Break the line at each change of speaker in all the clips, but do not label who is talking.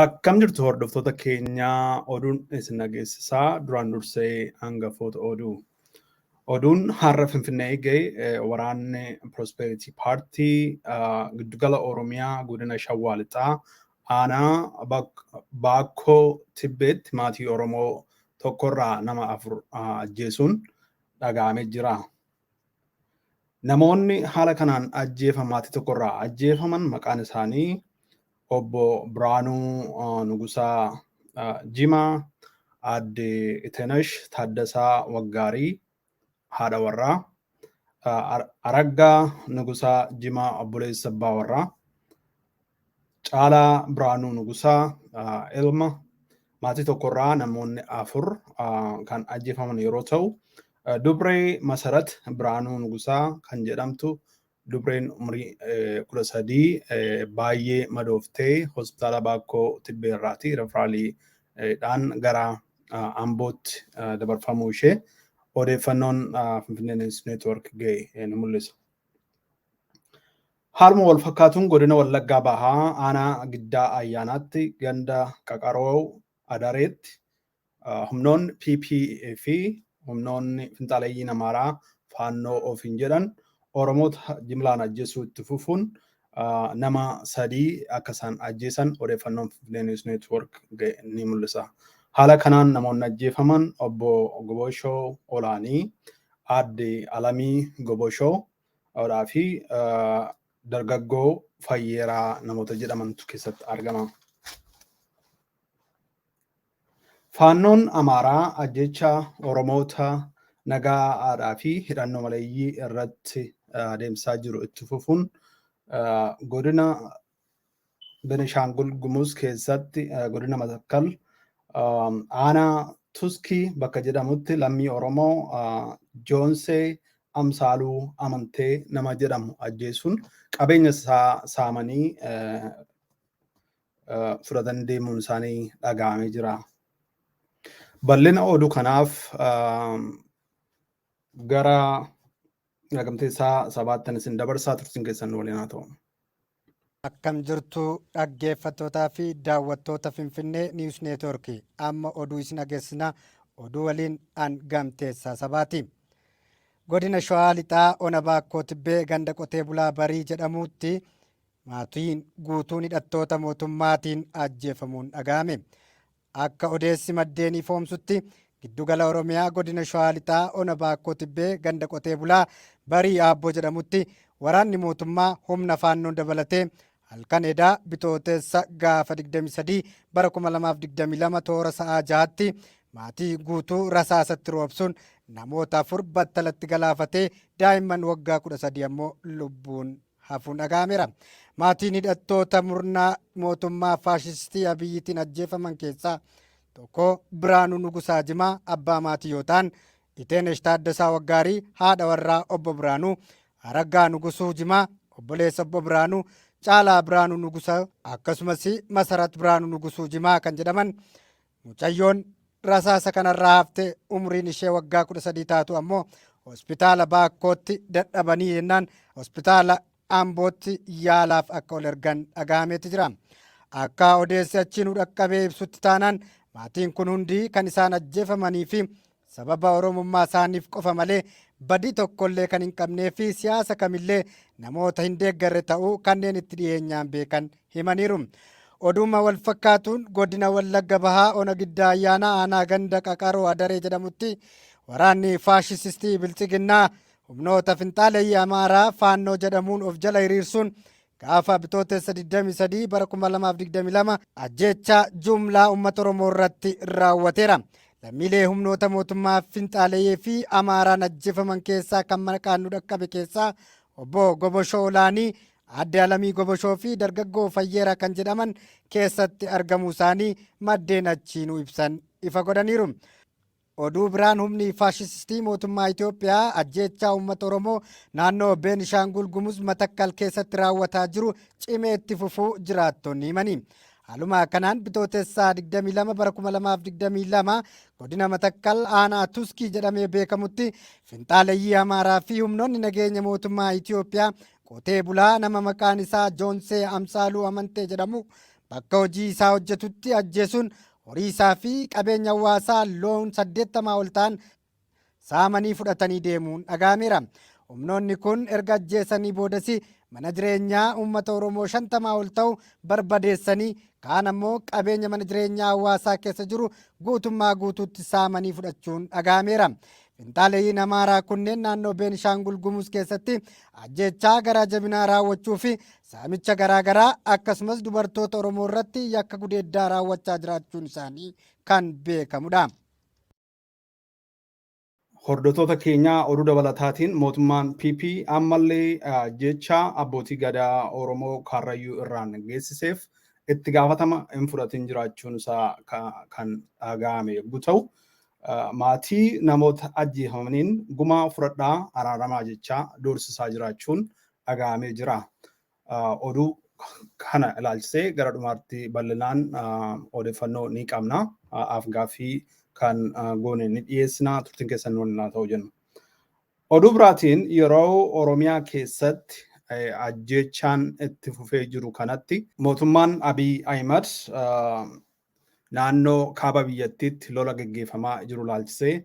Akkam jirtu hordoftoota keenyaa oduun isin dhageessisaa duraan dursee hangafoota oduu. Oduun har'a Finfinnee ga'e waraanni Prosperity Party giddugala Oromiyaa godina Shawaa Lixaa aanaa Baakkoo Tibbeetti maatii Oromoo tokkorraa nama 4 ajjeesuun dhaga'amee jira. Namoonni haala kanaan ajjeefaman maatii tokkorraa ajjeefaman maqaan isaanii Obbo Biraanuu Nugusaa Jimaa, Aadde Itenash Taaddasaa Waggaarii haadha warraa, Araggaa Nugusaa Jimaa obboleessa abbaa warraa, Caalaa Biraanuu Nugusaa ilma maatii tokkorraa namoonni 4 kan ajjeefaman yeroo ta'u, Dubree Masarat Biraanuu Nugusaa kan jedhamtu dubreen umurii 13 baay'ee madooftee hospitaala Baakkoo Tibbeerraati referaalii dhaan gara Ambootti dabarfamuu ishee odeeffannoon Finfinnee News Network ga'e ni mul'isa. Haaluma wal fakkaatuun godina Wallaggaa Bahaa aanaa Giddaa Ayyaanaatti ganda Qaqaroo Adareetti humnoonni PP fi humnoonni finxaaleeyyiin Amaaraa Faannoo ofiin jedhan Oromoota jimlaan ajjeesuu itti fufuun nama 3 akka isaan ajjeesan odeeffannoon Finfinnee News Network ga'e ni mul'isa. Haala kanaan namoonni ajjeefaman obbo Goboshoo Olaanii, Aadde Alamii Goboshoo fi dargaggoo Fayyeeraa namoota jedhamantu keessatti argama. Faannoon Amaaraa ajjeechaa Oromoota nagaadhaa fi hidhannoo maleeyyii irratti adeemsaa jiru itti fufuun godina Benishaangul Gumuz keessatti godina Matakkal aanaa Tuskii bakka jedhamutti lammii Oromoo Joonsee Amsaaluu Amantee nama jedhamu ajjeesuun qabeenya isaa saamanii fudhatan deemuun isaanii dhaga'amee jira. Bal'ina oduu kanaaf gara Gamteessaa Sabaattan isin dabarsaa turtiin keessan waliin haa ta'u.
Akkam jirtu dhaggeeffattootaa fi daawwattoota Finfinnee Niwus Neetwoork amma oduu isin dhageessina oduu waliin an Gamteessaa Sabaati. Godina Shawaa Lixaa Ona Baakkoo Tibbee ganda qotee bulaa Barii jedhamutti Maatiin guutuun hidhattoota mootummaatiin ajjeefamuun dhaga'ame. Akka odeessi maddeen ifoomsutti giddugala Oromiyaa godina Shawaa Lixaa Ona Baakkoo Tibbee ganda qotee bulaa Barii Aabboo jedhamutti waraanni mootummaa humna faannoon dabalatee halkan edaa Bitootessa gaafa 23 bara 2022 toora sa'aa 6tti maatii guutuu rasaasatti roobsuun namoota 4 battalatti galaafatee daa'imman waggaa 13 ammoo lubbuun hafuun dhaga'ameera. Maatiin hidhattoota murna mootummaa faashistii Abiyyiitiin ajjeefaman keessaa tokko Biraanuu Nugusaa Jimaa abbaa maatii yoo ta'an, Iteenesh Taaddasaa Waggaarii haadha warraa obbo Biraanuu, Araggaa Nugusuu Jimaa obboleessa obbo Biraanuu, Caalaa Biraanuu Nugusaa akkasumas Masarat Biraanuu Nugusuu Jimaa kan jedhaman Mucayyoon rasaasa kanarraa hafte umriin ishee waggaa 13 taatu ammoo hospitaala Baakkootti dadhabanii jennaan hospitaala Ambootti yaalaaf akka ol ergan dhaga'ameeti jira. Akka odeessi achii nu dhaqqabee ibsutti taanaan maatiin kun hundi kan isaan ajjeefamanii fi sababa Oromummaa isaaniif qofa malee badii tokkollee kan hin qabnee fi siyaasa kamillee namoota hin deeggarre ta'uu kanneen itti dhiyeenyaan beekan himaniiru. Oduuma wal fakkaatuun godina Wallagga Bahaa Ona Giddaa Ayyaanaa aanaa ganda Qaqaroo Adaree jedhamutti waraanni faashisistii Bilxiginnaa humnoota finxaaleyyii Amaaraa Faannoo jedhamuun of jala hiriirsuun gaafa Bitootessa 23 bara 2022 ajjeechaa jumlaa uummata Oromoo irratti raawwateera. Lammiilee humnoota mootummaa finxaaleyyii fi Amaaraan ajjeefaman keessaa kan maqaan nu dhaqqabe keessaa obbo Goboshoo Olaanii, Aadde Alamii Goboshoo fi dargaggoo Fayyeeraa kan jedhaman keessatti argamuu isaanii maddeen achii nu ibsan ifa godhaniiru. Oduu biraan humni faashistii mootummaa Itoophiyaa ajjeechaa uummata Oromoo naannoo Beenishaangul Gumuz Matakkal keessatti raawwataa jiru cimee itti fufuu jiraattonni himani. Haaluma kanaan Bitootessa 22 bara 2022 godina Matakkal aanaa Tuskii jedhamee beekamutti finxaaleyyii Amaaraa fi humnoonni nageenya mootummaa Itoophiyaa qotee bulaa nama maqaan isaa Joonsee Amsaaluu Amantee jedhamu bakka hojii isaa hojjetutti ajjeesuun horii isaa fi qabeenya hawaasaa loon 80 ol ta'an saamanii fudhatanii deemuun dhaga'ameera. Humnoonni kun erga ajjeesanii boodas mana jireenyaa uummata Oromoo 50 ol ta'u barbadeessanii kaan ammoo qabeenya mana jireenyaa hawaasaa keessa jiru guutummaa guutuutti saamanii fudhachuun dhaga'ameera. Finxaaleeyyiin Amaaraa kunneen naannoo Beenishaangul Gumuz keessatti ajjeechaa garaa jabinaa raawwachuu fi saamicha garaa garaa akkasumas dubartoota Oromoo irratti yakka gudeeddaa raawwachaa jiraachuun isaanii kan beekamudha.
Hordoftoota keenyaa, oduu dabalataatiin mootummaan PP ammallee jecha abbootii gadaa Oromoo Kaarrayyuu irraan geessiseef itti gaafatama hin fudhatin jiraachuun isaa kan dhaga'ame yogguu ta'u, maatii namoota ajjeefamaniin gumaa fudhadhaa araaramaa jechaa doorsisaa jiraachuun dhaga'amee jira. Oduu kana ilaalchisee gara dhumaatti bal'inaan odeeffannoo ni qabna. Afgaaffii kan goone ni dhiyeessina. Turtiin keessan waliin haa ta'u jennu. Oduu biraatiin, yeroo Oromiyaa keessatti ajjeechaan itti fufee jiru kanatti mootummaan Abiy Ahimad naannoo kaaba biyyattiitti lola geggeeffamaa jiru ilaalchisee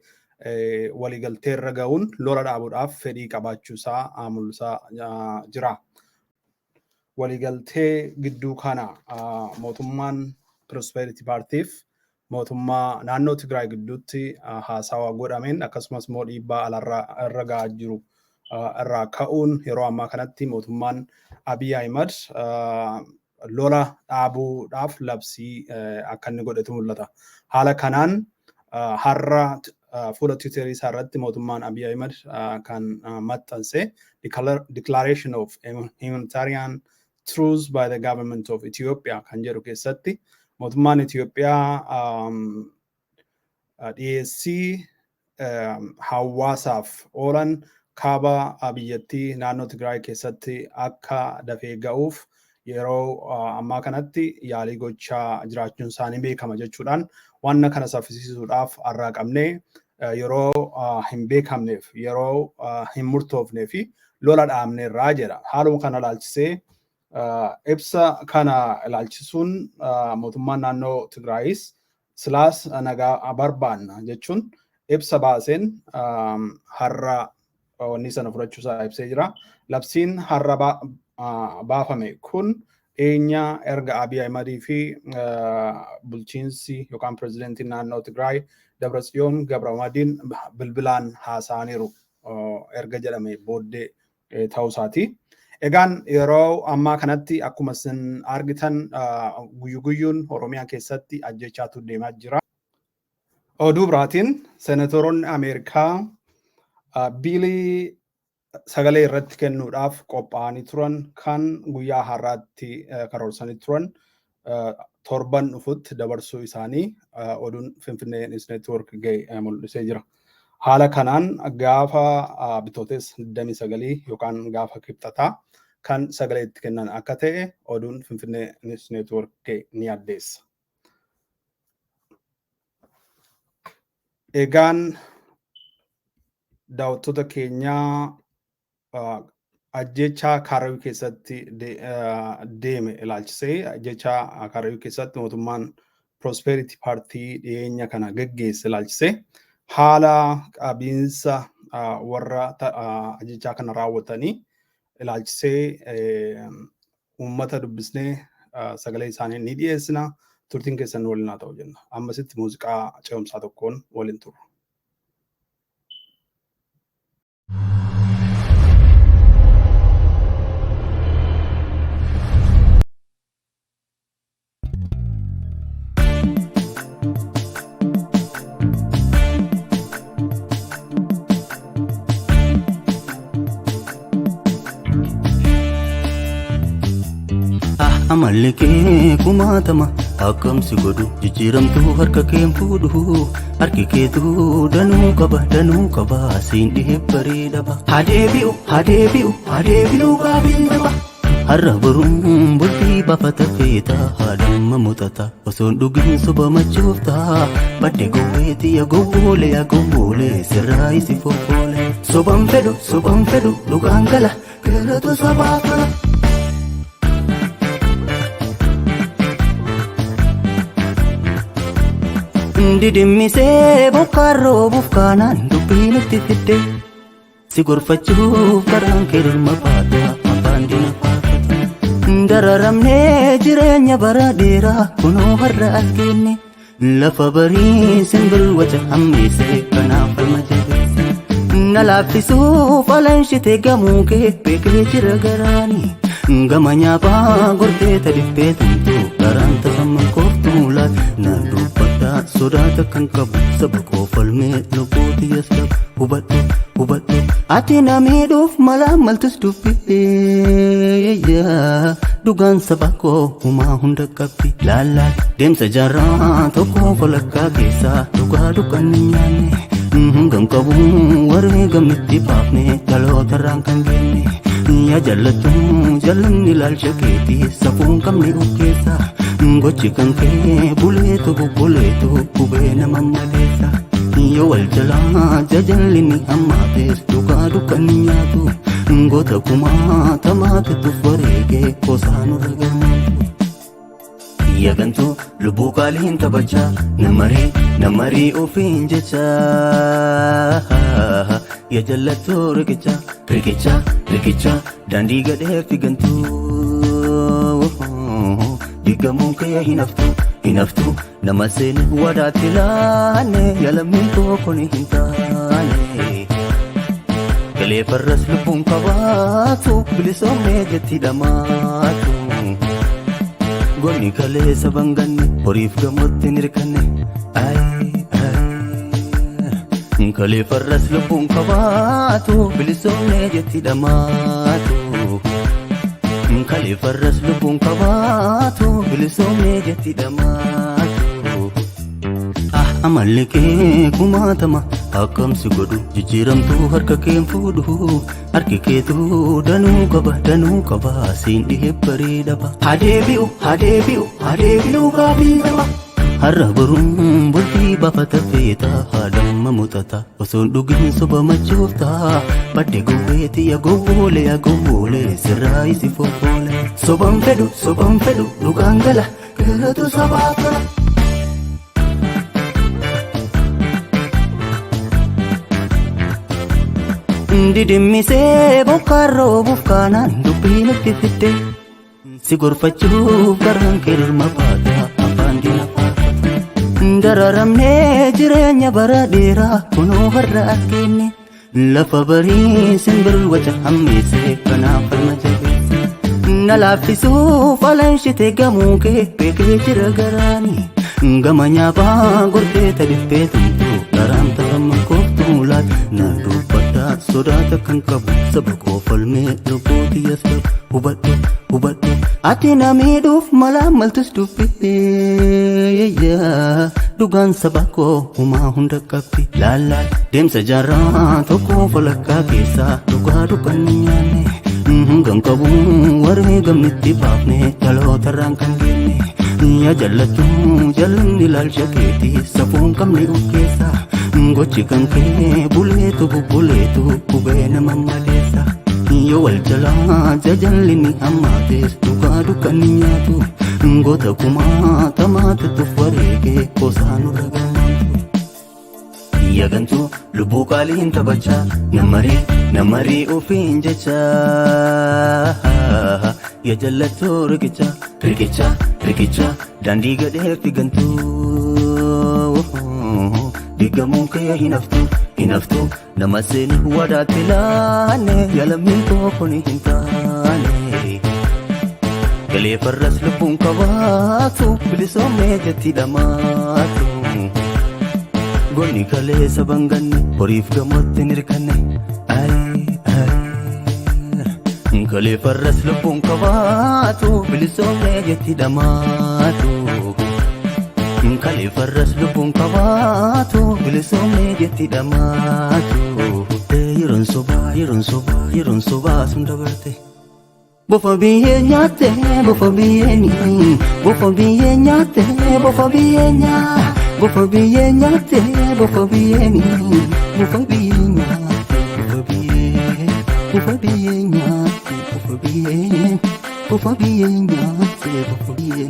waliigaltee irra ga'uun lola dhaabuudhaaf fedhii qabaachuu isaa mul'isaa jira. Waliigaltee gidduu kana mootummaan Prosperity Paartiif mootummaa naannoo Tigraay gidduutti haasawaa godhameen, akkasumas immoo dhiibbaa alarraa irra ga'aa jiru irraa ka'uun, yeroo ammaa kanatti mootummaan Abiy Ahimad lola dhaabuudhaaf labsii akka inni godhetu mul'ata. Haala kanaan har'a fuula Tiwiiterii isaa irratti mootummaan Abiy Ahimad kan maxxanse "Declaration of Humanitarian Truce by the Government of Ethiopia" kan jedhu keessatti mootummaan Itoophiyaa dhiyeessii hawaasaaf oolan kaaba biyyattii naannoo Tigraay keessatti akka dafee ga'uuf yeroo ammaa kanatti yaalii gochaa jiraachuun isaanii beekama jechuudhaan, waan kana saffisiisuudhaaf har'aa qabnee yeroo hin beekamneef, yeroo hin murtoofnee fi lola dhaabneerraa jedha. Haaluma kana ilaalchisee, ibsa kana ilaalchisuun, mootummaan naannoo Tigraayis silaas nagaa barbaanna jechuun ibsa baaseen har'a wanni sana fudhachuusaa ibsee jira. Labsiin har'a baafame kun dhiyeenya erga Abiy Ahimadii fi bulchiinsi yookaan pirezidentiin naannoo Tigraay Dabratsiyoon Gabramadiin bilbilaan haasa'aniiru erga jedhame booddee ta'uu isaati. Egaan yeroo ammaa kanatti akkuma isin argitan guyyu guyyuun Oromiyaa keessatti ajjeechaatu deemaa jira. Oduu biraatiin, senatoroonni Ameerikaa biilii sagalee irratti kennuudhaaf qophaa'anii turan kan guyyaa har'aatti karoorsanii turan torban dhufutti dabarsuu isaanii oduun Finfinnee News Network ga'e mul'isee jira. Haala kanaan gaafa Bitootessa 29 yookaan gaafa Kibxataa kan sagalee itti kennan akka ta'e oduun Finfinnee News Network ga'e ni addeessa. Egaan daawwattoota keenyaa, ajjechaa Kaarrayyuu keessatti deeme ilaalchisee, ajjechaa Kaarrayyuu keessatti mootummaan Prosperity Party dhiyeenya kana geggeesse ilaalchisee, haala qabiinsa warra ajjechaa kana raawwatanii ilaalchisee uummata dubbisnee sagalee isaanii ni dhiyeessina. Turtiin keessan waliin haa ta'u jenna. Ammasitti muuziqaa ce'umsaa tokkoon waliin turru.
Amalli kee kumaatama akkamsi godhu, jijjiiramtuu harka keen fuudhu, harki keetuu danuu qaba, danuu qaba, siin dhihee bareedaba. Haa deebi'u, haa deebi'u, haa deebi'u gaafiin qaba. Har'a boruun bultii baafata feeta, haadhamma muxata osoon dhugin soba machoofta, badde gowweeti ya gowwoole, ya gowwoole, sirraa isi foffoole. Soban fedhu, soban fedhu, dhugaan gala galatu sabaaf tola. Didimmisee bokkaan roobuuf kaanaan dubbii nutti fidde. Si gorfachuuf karaan kee dhulma baata afaan dina faafata. Dararamnee jireenya bara dheeraa kunoo har'a as geenne. Lafa barii simbirwaca hammeesse kanaaf falma jabeesse. Na laaffisuuf alanshite gamuu kee beekee jira garaani. Gama nyaaphaa gortee tadibbee tumtu garaan tasamma kooftuu laat. Na dubbadhaa sodaata kan qabu saba koo falmee lubbuuti yas dhabu. Hubadhu hubadhu ati na miidhuuf mala maltus dubbii. Dhugaan saba koo humaa hunda qabdi laallaa. Deemsa jaarraa tokko walakkaa keessaa dhugaa dukkanni nyaanne. Hangam qabu wareegamnitti baafne dhalootarraan kan geenne. Yaa jallattu jallanni ilaalcha keetii safuun qabne of keessa. Gochi kan kee buleetu bubbuleetu gubee nama maleessa. Yoo wal jalaa jajalli ni hammaates dhugaa dukkanni nyaatu. Goota kumaa tamaate tuffareegee qoosaa nurra galmaatu. Yagantuu lubbuu qaaliin taphachaa namarii namarii ofiin jecha. Yaa jallattuu riqicha riqicha riqicha daandii gadhee figantuu. Diigamuun kee hin haftu hin haftu nama seene wadaatti laanne yalamni koo kun hin taane. Galee farras lubbuun qabaatu bilisoomnee jetti dhamaatu. Gonni kalee saban ganne horiif gamootti hin hirkanne. Kalee farras lubbuun qabaatu bilisoomnee jetti dhamaatu. Kalee farras lubbuun qabaatu bilisoomnee jetti dhamaatu. Amalli kee kumaatama akkamsi godhu jijjiiramtuu harka keen fuudhu harki keetuu danuu qaba danuu qaba siin dhihee bareedaba. Hadeebi'u hadeebi'u hadeebi'u gaabii qaba. Har'a boruun bultii baafata feeta haadhamma mutata osoon dhugin soba machoofta badde gowweeti yaa gowwoole yaa gowwoole sirraa isi foofoole. Soban fedhu soban fedhu dhugaan gala galatu sabaa tola. Didimmisee bokkaan roobuuf kaanaan dubbii nutti fidde. Si gorfachuuf garaan kee dhulma baata afaan dina faafata. Dararamnee jireenya bara dheeraa kunoo har'a as geenne. Lafa barii simbirwaca hammeesse kanaaf falma jabeesse. Na laaffisuuf alanshite gamuu kee beekee jira garaani. Gama nyaaphaa gortee tadibbee tumtu garaan tasamma kooftuu laat. Na dubbadhaa sodaata kan qabu saba koo falmee lubbuuti yas dhabu. Hubadhu hubadhu ati na miidhuuf mala maltus dubbii. Dhugaan saba koo humaa hunda qabdi laallaa. Deemsa jaarraa tokko walakkaa keessaa dhugaa dukkanni nyaanne. Hangam qabu wareegamnitti baafne dhalootarraan kan geenne. Yaa jallattu jallanni ilaalcha keetii safuun qabne of keessa. Gochi kan kee buleetu bubbuleetu gubee nama maleessa. Yoo wal jalaa jajalli ni hammaates dhugaa dukkanni nyaatu. Goota kumaa tamaate tuffareegee qoosaa nurra galmaatu. Yagantuu lubbuu qaaliin taphachaa namarii namarii ofiin jecha. Yaa jallattuu riqicha riqicha riqicha daandii gadhee figantuu. Diigamuun kee hin haftu hin haftu nama seene wadaatti laanne yalamni koo kun hin taane. Galee farras lubbuun qabaatu bilisoomnee jetti dhamaatu. Gonni kalee saban ganne horiif gamootti hin hirkanne. Galee farras lubbuun qabaatu bilisoomnee jetti dhamaatu. Kalee farras lubbuun qabaatu bilisoomnee jetti dhamaatu. Yeroon sobaa yeroon sobaa yeroon sobaa sun dabarte. Bofa biyyee nyaatte bofa biyyee bofa biyyee nyaatte bofa biyyee nyaa bofa biyyee nyaatte bofa biyyee bofa biyyee nyaatte bofa biyyee bofa biyyee nyaatte bofa biyyee bofa biyyee nyaatte bofa biyyee.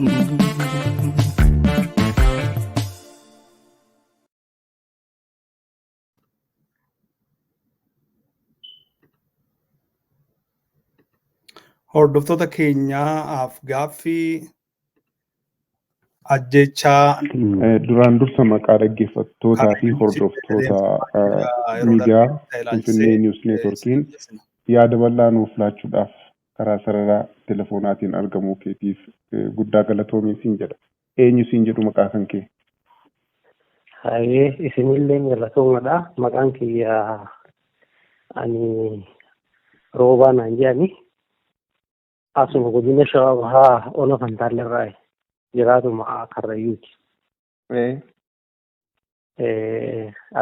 Hordoftoota keenyaaf gaaffii ajjechaa
Duraan dursa maqaa dhaggeeffattootaa fi hordoftoota miidiyaa Finfinnee News Networkiin yaada bal'aa nuuf laachuudhaaf karaa sarara telefoonaatiin argamuu keetiif guddaa galatoomii siin jedha. Eenyu siin jedhu maqaa kan kee?
Hayyee, isinillee galatoomadha. Maqaan kiyya ani Roobaa naan jedhani. Asuma godina Shawaa Bahaa Ona Fantaallerraa jiraatuma Karrayyuuti.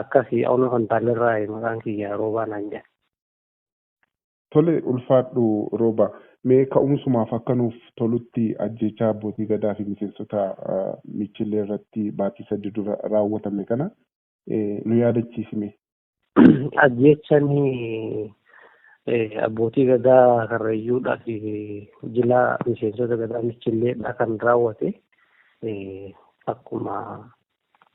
Akkasii Ona Fantaallerraa maqaan kiyya Roobaa naan jedhan.
Tole, ulfaadhu Rooba. Mee ka'umsumaaf akka nuuf tolutti ajjechaa abbootii gadaa fi miseensota michillee irratti baatii 3 dura raawwatame kana nu yaadachiisime.
Ajjechaan abbootii gadaa Karrayyuudhaa fi jila miseensota gadaa michilleedha kan raawwate akkuma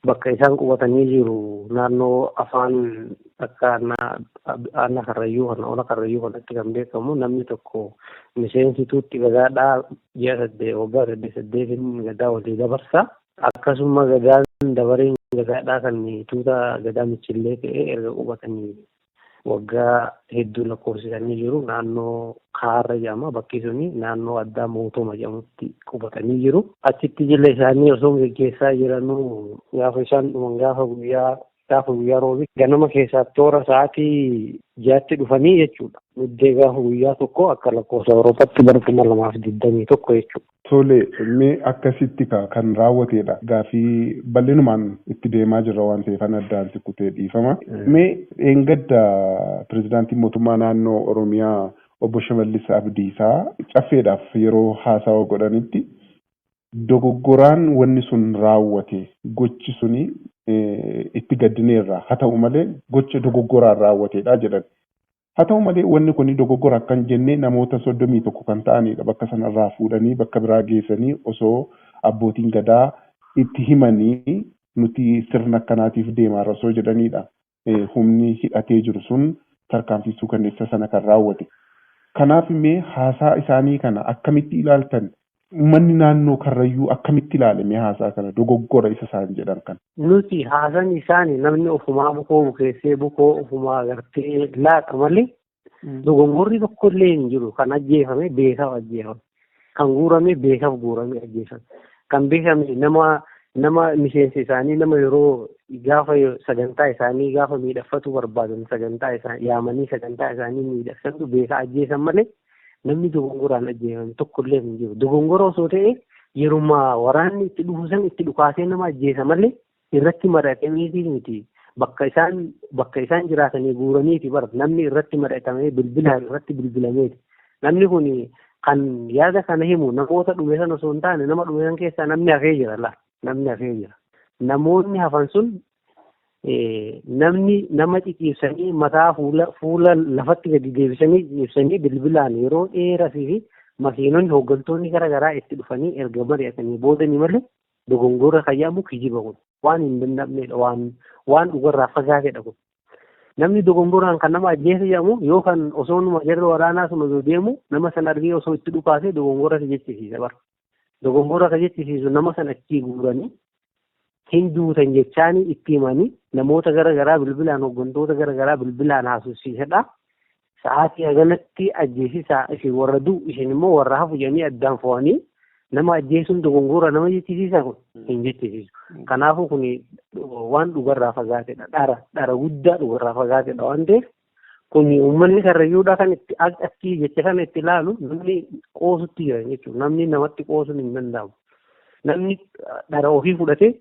bakka isaan qubatanii jiru naannoo afaan akka aanaa Karrayyuu kana ona Karrayyuu kanatti kan beekamu namni tokko miseensi tuutti gadaadhaa ji'a 8 waggaa 8 8n gadaa walii dabarsa. Akkasuma gadaan dabareen gadaadhaa kan tuuta gadaa michillee ta'e erga qubatanii waggaa hedduu lakkoofsisanii jiru. Naannoo Kaarra jedhama bakki suni, naannoo addaa Mootoma jedhamutti qubatanii jiru. Achitti jila isaanii osoo geggeessaa jiranuu gaafa isaan dhuman gaafa guyyaa roobi ganama keessaa toora sa'aatii 6tti dhufanii jechuudha. Muddee gaafa guyyaa 1 akka lakkoofsa Awuroopaatti bara 2021 jechuudha.
Tole, mee akkasitti kan raawwatedha. Gaafii bal'inumaan itti deemaa jirra waan ta'eef an addaan si kutee, dhiifama. Mee dheengadda pirezidaantiin mootummaa naannoo Oromiyaa obbo Shimallis Abdiisaa caffeedhaaf yeroo haasawa godhanitti dogoggoraan wanni sun raawwate, gochi suni itti gaddineerra, haa ta'u malee gocha dogoggoraan raawwatedha jedhan. Haa ta'u malee wanni kun dogoggora akkan jenne namoota 31 kan ta'anidha bakka sanarraa fuudhanii bakka biraa geessanii osoo abbootiin gadaa itti himanii nuti sirna akkanaatiif deemaa osoo jedhanidha. Humni hidhatee jiru sun tarkaanfii suukanneessa sana kan raawwate. Kanaaf mee haasaa isaanii kana akkamitti ilaaltan? Uummanni naannoo Karrayyuu akkamitti ilaale mee haasaa kana, dogoggora isa isaan jedhan kana?
Nuti haasan isaanii namni ofumaa bukoo bukeessee bukoo ofumaa agartee laaqa malee dogongorri tokko illee hin jiru. Kan ajjeefame beekaaf ajjeefame. Kan guurame beekaaf guurame ajjeefame. Kan beekame nama miseensa isaanii, nama yeroo gaafa sagantaa isaanii gaafa miidhagfatu barbaadan sagantaa isaanii yaamanii sagantaa isaanii miidhagsantu beekaa ajjeesan malee namni dogongoraan ajjeefame tokko illee hin jiru. Dogongora osoo ta'e yeruma waraanni itti dhufu san itti dhukaasee nama ajjeesa malee irratti mari'atameetii miti. Bakka isaan jiraatanii guuraniiti bara namni irratti mari'atamee bilbilaan irratti bilbilameeti. Namni kun kan yaada kana himu namoota dhume sana osoo hin taane nama dhume san keessaa namni hafee jira la, namni hafee jira. Namoonni hafan sun namni nama ciciibsanii mataa fuula lafatti gadi deebisanii ciciibsanii bilbilaan yeroo dheeraa fi makiinonni hooggantoonni gara garaa itti dhufanii erga mari'atanii boodanii malee dogongora kan jedhamu kijiba, kun waan hin danda'amnedha, waan dhugarraa fagaatedha kun. Namni dogongoraan kan nama ajjeese jedhamu yoo kan osoo numa jarri waraanaa sun osoo deemu nama sana argee osoo itti dhukaase dogongora si jechisiisa bara. Dogongora ka jechisiisu nama sana achii guuranii hin duutan jechaanii itti himanii namoota gara garaa bilbilaan hooggantoota gara garaa bilbilaan haasofsiisadha. Sa'aatii haganatti ajjeesisaa, isin warra du'u, isin immoo warra hafu jedhanii addaan fo'anii nama ajjeesuun dogongora nama jechisiisa? Kun hin jechisiisu. Kanaafuu kun waan dhugarraa fagaatedha. Dhara guddaa dhugarraa fagaatedha waan ta'eef kun uummanni Karrayyuudhaa kan itti akki jecha kana itti ilaalu namni qoosutti jira jechuudha. Namni namatti qoosuun hin danda'amu. Namni dhara ofii fudhatee,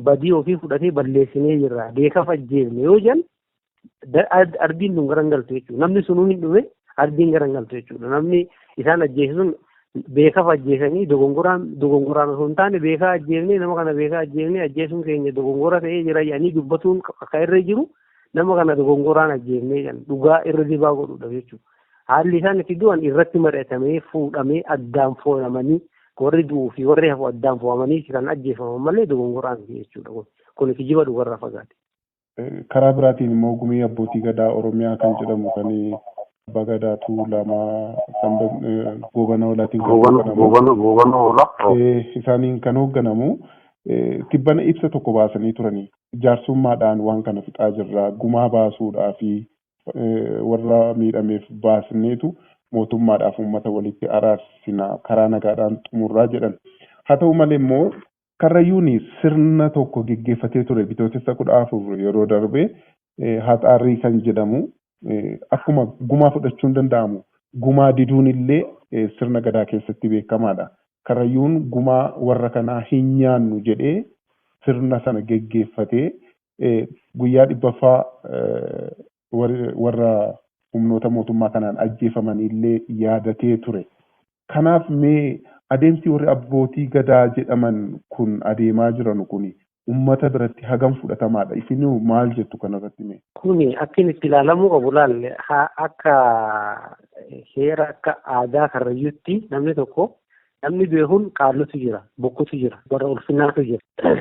badii ofii fudhatee balleessinee jirra, beekaaf ajjeefne yoo jedhan ardiin sun garan galtu jechuudha. Namni sunuu hin dhume, ardiin garan galtu jechuudha. Namni isaan ajjeese sun beekaaf ajjeesanii dogongoraan osoo hin taane beekaa ajjeefne, nama kana beekaa ajjeefne, ajjeesuun keenya dogongora ta'ee jira jedhanii dubbatuun akka irra jiru nama kana dogongoraan ajjeefnee jedhan dhugaa irra dibaa godhuudha jechuudha. Haalli isaan itti du'an irratti mari'atamee fuudhamee addaan fo'amanii warri du'uu fi warri hafu addaan fo'amanii kan ajjeefaman malee dogongoraan jechuudha kun. Kun kijiba dhugarraa fagaate.
Karaa biraatiin immoo gumii abbootii gadaa Oromiyaa kan jedhamu kan Abbaa Gadaa Tuulamaa Goobana Hoolaatiin kan hoogganamu.
Goobana Hoolaa.
Isaaniin kan hoogganamu tibbana ibsa tokko baasanii turanii jaarsummaadhaan waan kana fixaa jirra, gumaa baasuudhaa fi warra miidhameef baasneetu mootummaadhaaf uummata walitti araarsina, karaa nagaadhaan xumurraa jedhan. Haa ta'u malee immoo Karrayyuun sirna tokko geggeeffatee ture Bitootessa 14 yeroo darbe, haxaarrii kan jedhamu. Akkuma gumaa fudhachuun danda'amu gumaa diduun illee sirna gadaa keessatti beekamaadha. Karrayyuun gumaa warra kanaa hin nyaannu jedhee sirna sana geggeeffatee guyyaa 100ffaa warra humnoota mootummaa kanaan ajjeefaman illee yaadatee ture. Kanaaf mee adeemsi warri abbootii gadaa jedhaman kun adeemaa jiran kun uummata biratti hagam fudhatamaadha? Isinuu maal jettu kanarratti mee?
Kuni akka inni itti ilaalamuu qabu laalle, akka heera, akka aadaa Karrayyuutti namni tokko, namni beekuun qaallutu jira, bokkutu jira, warra ulfinaatu jira.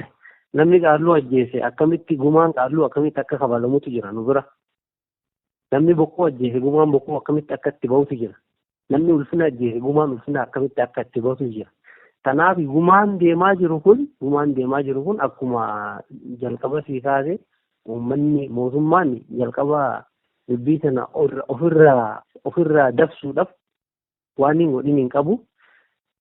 Namni qaalluu ajjeese akkamitti, gumaan qaalluu akkamitti akka kafalamutu jira nu bira. Namni bokkuu ajjeese gumaan bokkuu akkamitti akka itti bahutu jira. Namni ulfina ajjeese gumaan ulfina akkamitti akka itti bahutu jira. Kanaaf gumaan deemaa jiru kun akkuma jalqaba sii kaase, uummanni, mootummaan jalqaba dubbii sana ofirraa dabsuudhaaf waan hin godhin hin qabu.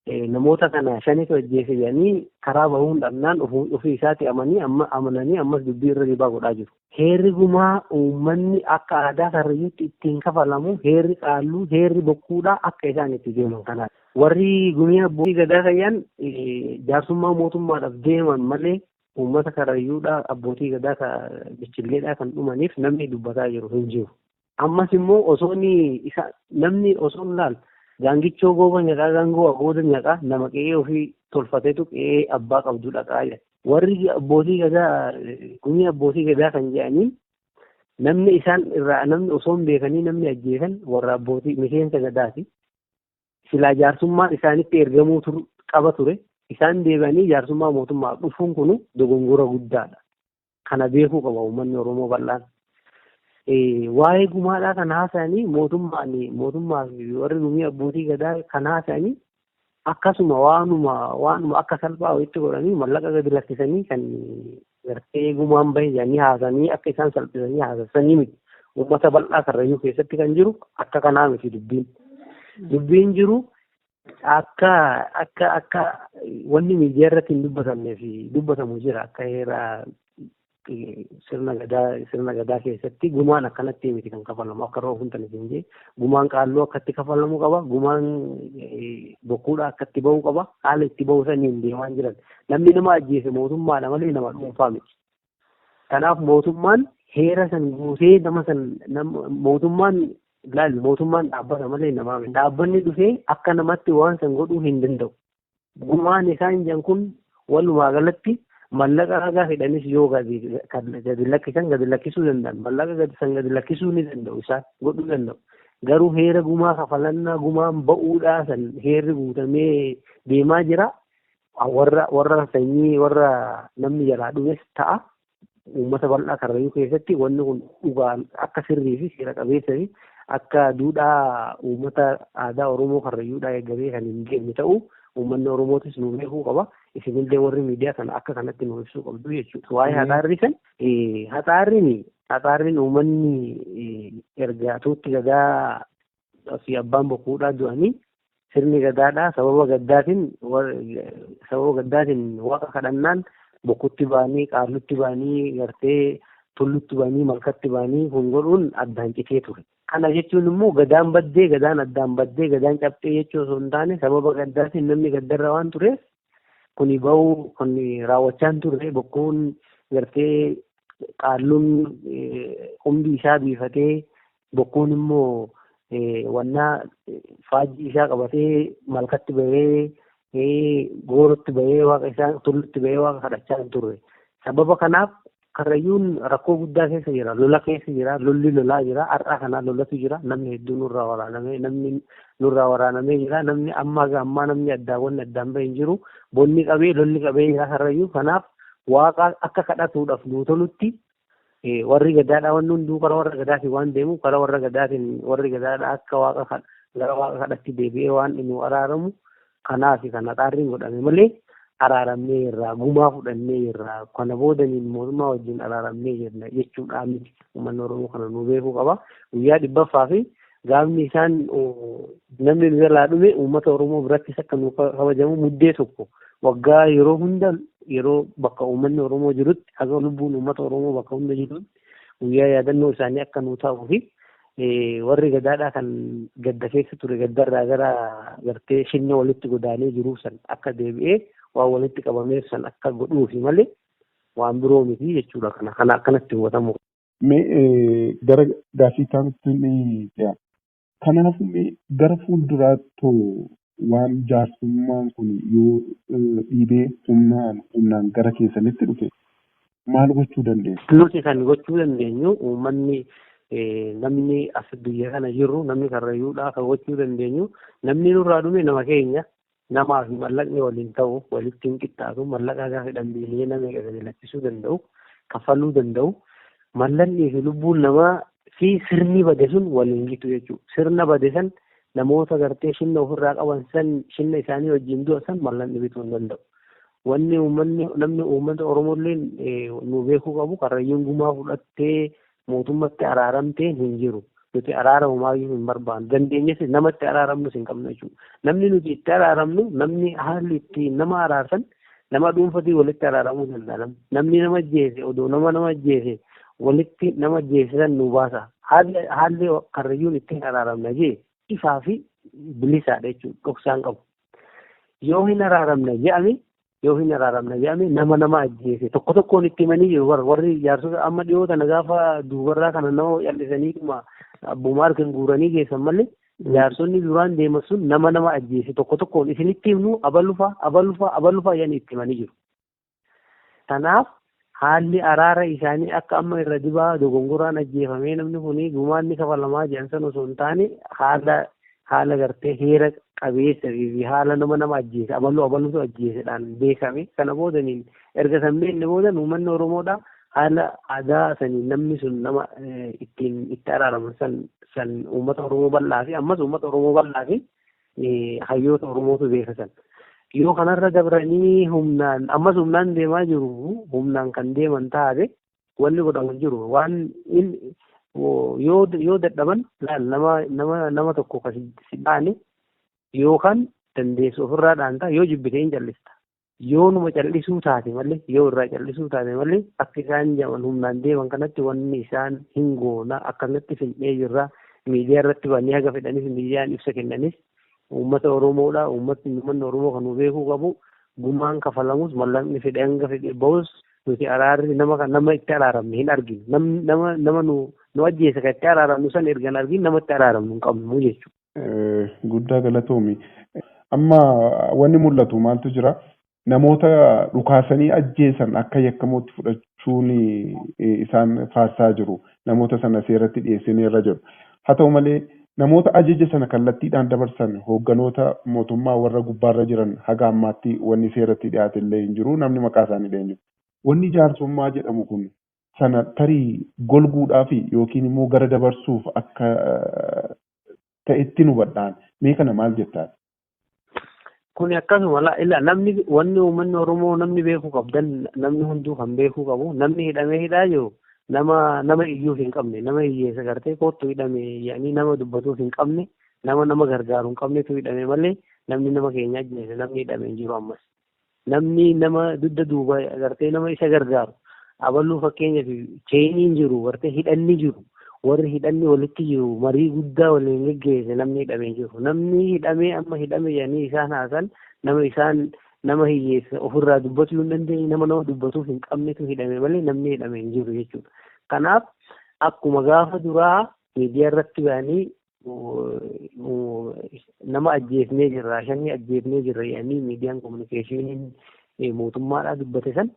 Namoota kana shanitu ajjeese jedhanii karaa bahuun dhabnaan ofii isaati amanii, amma amananii ammas dubbii irra dibaa godhaa jiru. Heerri gumaa uummanni akka aadaa Karrayyuutti ittiin kafalamu, heerri qaalluu, heerri bokkuudhaa akka isaan itti deeman kanaadha. Warri gumii abbootii gadaa fayyaan jaarsummaa mootummaadhaaf deeman malee uummata Karrayyuudhaa abbootii gadaa bichilleedhaa kan dhumaniif namni dubbataa jiru hin jiru. Ammas immoo osoo isa namni osoo laal gaangichoo gooba nyaqaa, gaangoo agooda nyaqaa, nama qe'ee ofii tolfateetu qe'ee abbaa qabdu dhaqaa jedha. Warri abbootii gadaa, gumii abbootii gadaa kan jedhaniin, namni isaan irraa namni osoo hin beekanii namni ajjeesan warra abbootii miseensa gadaati. Silaa jaarsummaan isaanitti ergamuu qaba ture. Isaan deebi'anii jaarsummaa mootummaa dhufuun kun dogongora guddaadha. Kana beekuu qaba uummanni Oromoo bal'aan. Waa'ee gumaadhaa kan haasa'anii mootummaan, mootummaa fi warri gumii abbootii gadaa kan haasa'anii akkasuma waanuma akka salphaa walitti godhanii mallaqa gadi lakkisanii kan gartee gumaan bahe jedhanii haasa'anii akka isaan salphisanii haasa'anii miti. Uummata bal'aa Karrayyuu keessatti kan jiru akka kanaa miti dubbiin. Dubbiin jiru akka wanni miidiyaa irratti hin dubbatamnee fi dubbatamu jira. Akka heera sirna gadaa keessatti gumaan akkanatti miti kan kafalamu. Akka roofuun tan isin jee, gumaan qaalluu akkatti kafalamuu qaba, gumaan bokkuudha akkatti bahuu qaba. Haala itti bahu saniin deemaa jiran. Namni nama ajjeese mootummaadha malee nama dhuunfaa miti. Kanaaf mootummaan heera san guutee nama san, mootummaan laal, mootummaan dhaabbata malee namaa miti. Dhaabbanni dhufee akka namatti waan san godhuu hin danda'u. Gumaan isaan jedhan kun walumaa galatti mallaqa ragaa fedhanis yoo gadi lakkisan gadi lakkisuu danda'an, mallaqa gadi san gadi lakkisuu ni danda'u, isaan godhuu danda'u. Garuu heera gumaa kafalannaa, gumaan ba'uudhaa san heerri guutamee deemaa jira. Warra sanyii warra namni jalaa dhumes ta'a. Uummata bal'aa Karrayyuu keessatti wanni kun dhugaan akka sirrii fi seera qabeessa fi akka duudhaa uummata aadaa Oromoo Karrayyuudhaa eegamee kan hin deemne ta'uu uummanni Oromootis nu beekuu qaba. Isinillee warri miidiyaa kana akka kanatti nu ibsuu qabdu jechuudha. Waa'ee haxaarri san, haxaarriin uummanni erga tuutti gadaa fi abbaan bokkuudhaa du'anii sirni gadaadhaa sababa gaddaatiin waaqa kadhannaan bokkutti ba'anii, qaallutti ba'anii, gartee tullutti ba'anii, malkatti ba'anii kun godhuun addaan citee ture. Kana jechuun immoo gadaan baddee, gadaan addaan baddee, gadaan cabxee jechuu osoo hin taane, sababa gaddaatiin namni gaddarra waan tureef kuni bahuu kun raawwachaa hin turre. Bokkuun gartee qaalluun qumbii isaa biifatee, bokkuun immoo wannaa faajjii isaa qabatee malkatti bahee, goorotti bahee, waaqa isaa tullutti bahee waaqa kadhachaa hin turre. Sababa kanaaf Karrayyuun rakkoo guddaa keessa jira. Lola keessa jira. Lolli lolaa jira. Har'a kanaa lolatu jira. Namni hedduun nurraa waraanamee, namni nurraa waraanamee jira. Namni amma ammaa namni addaan wanni addaan bahe hin jiru. Bonni qabee, lolli qabee jira Karrayyuu. Kanaaf waaqa akka kadhatuudhaaf nuu tolutti Warri gadaadhaa wanni hunduu karaa warra gadaatiin waan deemu, karaa warra gadaatiin warri gadaadhaa akka waaqa gara waaqa kadhatti deebi'ee waan nu araaramu kanaaf kana xaarriin godhame malee, araaramnee irraa gumaa fudhannee irraa kana boodaniin mootummaa wajjin araaramnee jirra jechuudhaan miti. Uummanni Oromoo kana nu beekuu qaba. Guyyaa 100ffaa fi gaafni isaan namni nu jalaa dhume uummata Oromoo birattis akka nu kabajamu, Muddee 1 waggaa yeroo hunda, yeroo bakka uummanni Oromoo jirutti, haga lubbuun uummata Oromoo bakka hunda jirutti guyyaa yaadannoo isaanii akka nu ta'uu fi warri gadaadhaa kan gadda keessa ture gaddarraa gara gartee shinna walitti godaanee jiru san akka deebi'ee waan walitti qabameef san akka godhuufi malee waan biroo miti jechuudha. Kana akkanatti hubatamu.
Mee gara gaaffii kaanitti ni ce'a. Kanaafuu mee gara fuulduraatti waan jaarsummaan kun yoo dhiibee humnaan humnaan gara keessanitti dhufe maal gochuu dandeessu?
Nuti kan gochuu dandeenyu, uummanni, namni as biyya kana jiru, namni Karrayyuudhaa kan gochuu dandeenyu, namni nurraa dhume nama keenya. Namaa fi mallaqni waliin ta'u, walitti hin qixxaatu. Mallaqa gaafa fedhan biiliyoona meeqa gadi lakkisuu danda'u, kaffaluu danda'u. Mallaqnii fi lubbuun namaa fi sirni bade sun waliin gitu jechuudha. Sirna bade san, namoota gartee shinna ofirraa qaban san, shinna isaanii wajjin du'a san mallaqni bituu hin danda'u. Wanni uummanni, namni uummata Oromolleen nu beekuu qabu, Karrayyuun gumaa fudhattee mootummatti araaramtee hin jiru. Nuti araara homaayyuu hin barbaannu. Dandeenyes namatti araaramnus hin qabnu jechuudha. Namni nuti itti araaramnu, namni haalli itti nama araarsan, nama dhuunfatii walitti araaramuu danda'a. Namni nama ajjeese, odoo nama nama ajjeese walitti nama ajjeese san nu baasa. Haalli Karrayyuun ittiin araaramna jee ifaa fi bilisaadha jechuudha. Dhoksaan qabu. Yoo hin araaramna jedhame, yoo hin araaramna jedhame, nama nama ajjeese tokko tokkoon itti himanii jiru. Warri jaarsota amma dhiyoo tana gaafa duubarraa kana nama callisaniituma abbuma harkan guuranii geessan malee, jaarsonni duraan deeman sun nama nama ajjeese tokko tokkoon isinitti himnu, abalufaa abalufaa abalufaa jedhanii itti himanii jiru. Kanaaf haalli araara isaanii akka amma irra dibaa dogongoraan ajjeefamee namni kun gumaan ni kafalamaa jedhan san osoo hin taane, haala gartee heera qabeessa fi haala nama nama ajjeese abaluu abaluutu ajjeesedhaan beekame. Kana boodaniin erga san beekne boodan uummanni Oromoodha haala aadaa saniin namni sun nama ittiin itti araaraman san san uummata Oromoo bal'aa fi ammas uummata Oromoo bal'aa fi hayyoota Oromootu beeka san. Yoo kanarra dabranii humnaan, ammas humnaan deemaa jiru, humnaan kan deeman taate, wanni godhamu hin jiru. Waan yoo dadhaban laal, nama tokko kan si dhaane yookaan dandeessu ofirraa dhaanta, yoo jibbite hin callista. Yoo numa callisuu taate malee, yoo irraa callisuu taate malee, akka isaan jedhaman humnaan deeman kanatti wanni isaan hin goona. Akkanatti fin'ee jirra. Miidiyaa irratti bannee haga fedhanis, miidiyaan ibsa kennanis, uummata Oromoodha. Uummanni Oromoo kan nu beekuu qabu, gumaan kafalamus, mallaqni fedhe hanga fedhe bahus, nuti araarri nama kan nama itti araaramne hin arginu. Nama nu ajjeese kan itti araaramnu san erga hin argin, namatti araaramnu hin qabnu jechuudha.
Guddaa galatoomi. Amma wanni mul'atu maaltu jira? Namoota dhukaasanii ajjeesan akka yakkamootti fudhachuun isaan faarsaa jiru. Namoota sana seeratti dhiyeessanii irra jiru. Haa ta'u malee namoota ajaja sana kallattiidhaan dabarsan, hoogganoota mootummaa warra gubbaarra jiran, haga ammaatti wanni seeratti dhiyaate illee hin jiru. Namni maqaa isaanii illee hin jiru. Wanni jaarsummaa jedhamu kun sana tarii golguudhaaf yookiin immoo gara dabarsuuf akka ta'etti nu hubadhaan. Mee kana maal jettaa?
Kuni akkasuma ila namni wanni uummanni Oromoo namni beekuu qabdan, namni hunduu kan beekuu qabu, namni hidhamee hidhaa jiru nama nama iyyuuf hin qabne, nama hiyyeessa gartee koottu hidhame jedhanii nama dubbatuuf hin qabne, nama nama gargaaru hin qabnetu hidhame malee namni nama keenya ajjeese namni hidhame hin jiru ammas. Namni nama dugda duuba gartee nama isa gargaaru abaluu, fakkeenyaaf chainiin jiru, gartee hidhanni jiru, warri hidhanni walitti jiru marii guddaa waliin geggeesse, namni hidhamee jiru. Namni hidhamee amma hidhame jedhanii isaan haasan nama isaan nama hiyyeessa ofirraa dubbachuu hin dandeenye, nama nama dubbatuuf hin qabnetu hidhame malee namni hidhame hin jiru jechuudha. Kanaaf akkuma gaafa duraa miidiyaa irratti ba'anii nama ajjeefnee jirra, shanii ajjeefnee jirra jedhanii miidiyaan communicationiin mootummaadhaa dubbate san,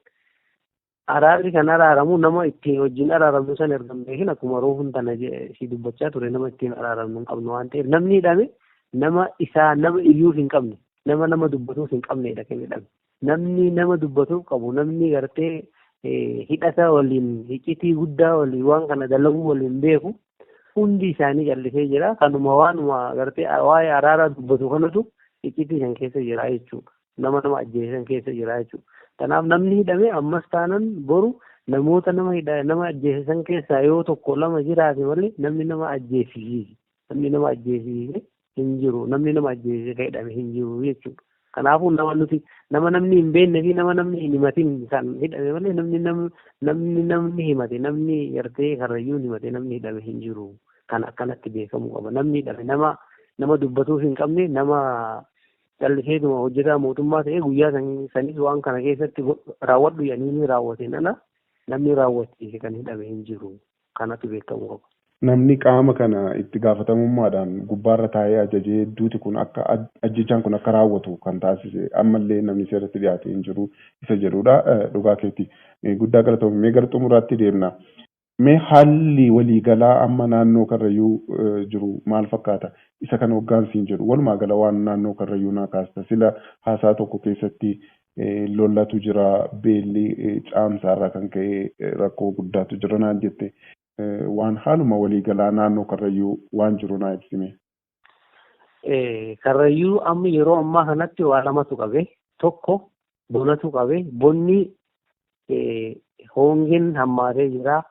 araarri kan araaramu nama ittiin wajjin araaramnu san erga hin beekin, akkuma roofuun tana si dubbachaa ture, nama ittiin araaramnu hin qabnu waan ta'eef, namni hidhame nama isaa nama iyyuuf hin qabne, nama nama dubbatuuf hin qabnedha kan hidhame. Namni nama dubbatuuf qabu, namni gartee Hidhata waliin, iccitii guddaa waliin waan kana dalaguu waliin beeku hundi isaanii callisee jira. Kanuma waanuma gartee waa'ee araaraa dubbatu kanatu iccitii san keessa jira jechuudha. Nama nama ajjeesan keessa jira jechuudha. Kanaaf namni hidhame ammas taanan boru namoota nama hidha nama ajjeesisan keessaa yoo tokko lama jiraate malee namni nama ajjeesisiise, namni nama ajjeesisiise hin jiru, namni nama ajjeesise ka hidhame hin jiru jechuudha. Kanaafuu nama nuti nama namni hin beekne fi nama namni hin himatin kan hidhame malee namni namni namni himate, namni gartee Karrayyuun himate, namni hidhame hin jiru. Kan akkanatti beekamuu qaba. Namni hidhame nama nama dubbatuuf hin qabne, nama calliseetuma hojjetaa mootummaa ta'ee guyyaa sanis waan kana keessatti raawwadhu jedhanii ni raawwateen ala namni raawwachiise kan hidhame hin jiru. Kanatu beekamuu qaba.
Namni qaama kana itti gaafatamummaadhaan gubbaarra taa'ee ajajee duuti kun akka, ajjechaan kun akka raawwatu kan taasise ammallee namni seeratti dhiyaate hin jiru isa jedhudha. Dhugaa keeti. Guddaa galatoomii. Mee gara xumuraatti deemna. Mee haalli waliigalaa amma naannoo Karrayyuu jiru maal fakkaata? Isa kana hoggaansiin jedhu walumaa gala waan naannoo Karrayyuu naa kaasta. Sila haasaa tokko keessatti lollatu jira, beelli caamsaarraa kan ka'e rakkoo guddaatu jira naan jette. Waan haaluma waliigalaa naannoo Karrayyuu waan jiru naa ibsime.
Karrayyuu amma yeroo ammaa kanatti waa lamatu qabe. Tokko bonatu qabe. Bonni hongeen hammaatee jira.